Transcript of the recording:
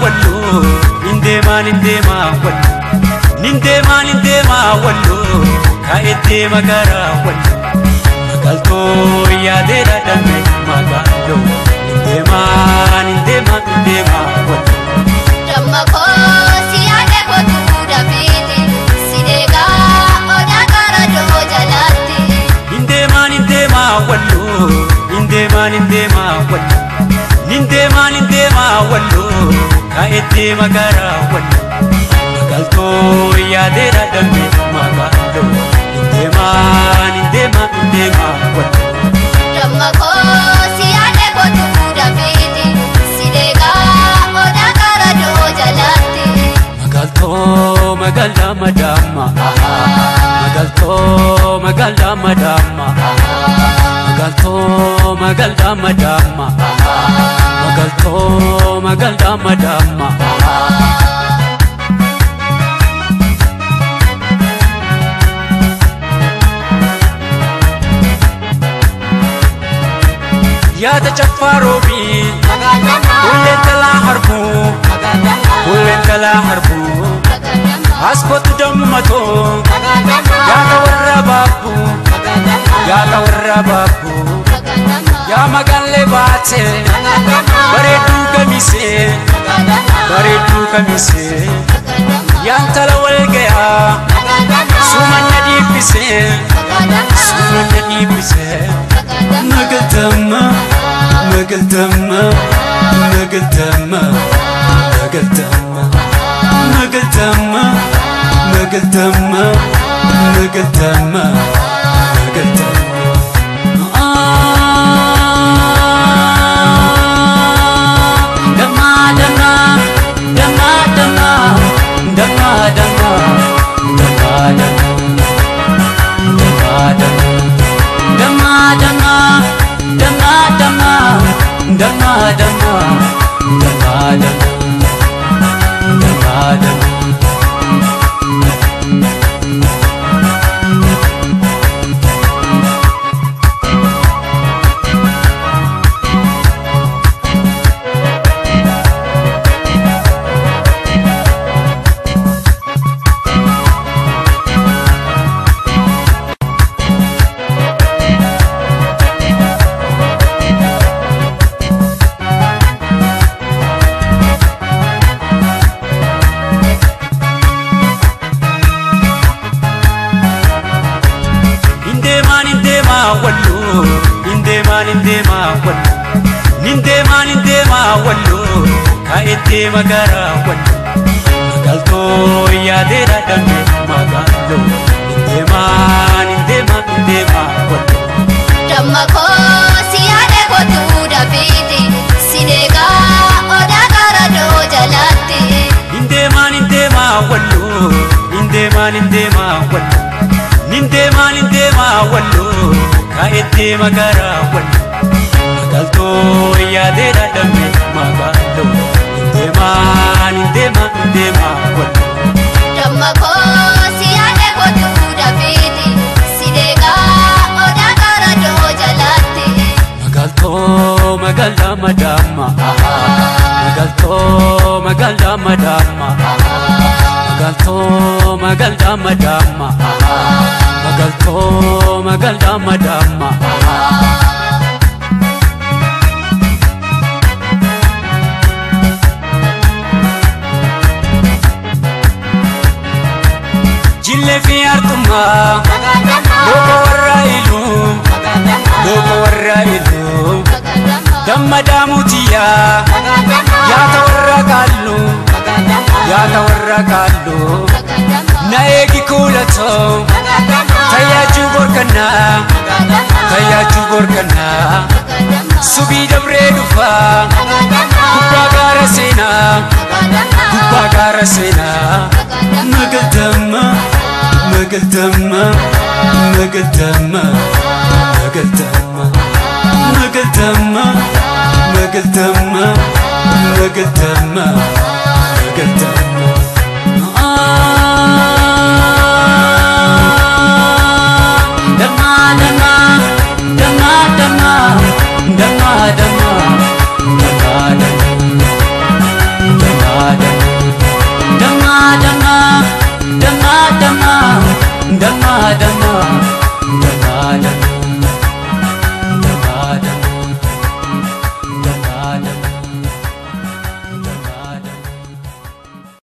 Wallo, nindeema nindeema Wallo, nindeema nindeema Wallo, ka'ee deema gara Wallo. Magaaltoo yaadeera dambe magaaloo, nindeema nindeema nindeema Wallo. Damma koo si yaade kootu dafiiti, si deegaa odaa gara doo jalaatti. Nindeema nindeema Wallo, nindeema nindeema Wallo, nindeema nindeema Wallo, ka'ee deema gara Wallo. Magaaltoo yaadeera dambe magaaloo, nindeema nindeema nindeema Wallo. Damma koo si yaade kootu dafiiti, si deegaa odaa gara doo jalaatti. Magaaltoo magaalaa madaama, magaaltoo magaalaa madaama, magaaltoo magaalaa madaama, magaaltoo magaalaa madaama. Yaada caffaa roobii, hulleen talaa harbuu, hulleen talaa harbuu. Askootu dammatoo, yaada warra baabbuu, yaada warra baabbuu. Yaa magaallee baatee, bareedduu kamisee, bareedduu kamisee. Yaa intala wal gayaa, sumanna dhiibbisee, sumanna dhiibbisee. Magaaltamma, magaaltamma, magaaltamma, magaaltamma. Magaaltamma, magaaltamma, magaaltamma, magaaltamma. Damma damma, damma damma, damma damma, damma damma, damma damma, damma damma, damma damma, damma damma, damma damma. Nindeema nindeema Wallo, nindeema nindeema Wallo, nindeema nindeema Wallo, ka'ee deema gara Wallo. Magaaltoo yaadeera dambe magaaloo, nindeema nindeema nindeema Wallo. Damma koo si yaade kootu dafiiti, si deegaa odaa gara doo jalaatti. Nindeema nindeema Wallo, nindeema nindeema Wallo, nindeema nindeema Wallo, ka'ee deema gara Wallo. Magaaltoo yaadeera dambe magaaloo, nindeema nindeema nindeema Wallo. Damma koo si yaade kootu dafiiti, si deegaa odaa gara doo jalaatti. Magaaltoo magaalaa madaama, magaaltoo magaalaa madaama, magaaltoo magaalaa madaama, magaaltoo magaalaa madaama. Jillee fi hartummaa, looko warra iluu, looko warra iluu. Damma daamutiyyaa, yaata warra kaalluu, yaata warra kaalluu. Na eegi kuulatoo, tayaajuu borkannaa, tayaajuu borkannaa. Subii dabree dhufaa, gubbaa gaara seenaa, gubbaa gaara seenaa. Magaaltamma, magaaltamma, magaaltamma, magaaltamma, magaaltamma, magaaltamma, magaaltamma, magaaltamma. Damma damma, damma damma, damma damma, damma damma. Damma damma damma damma damma.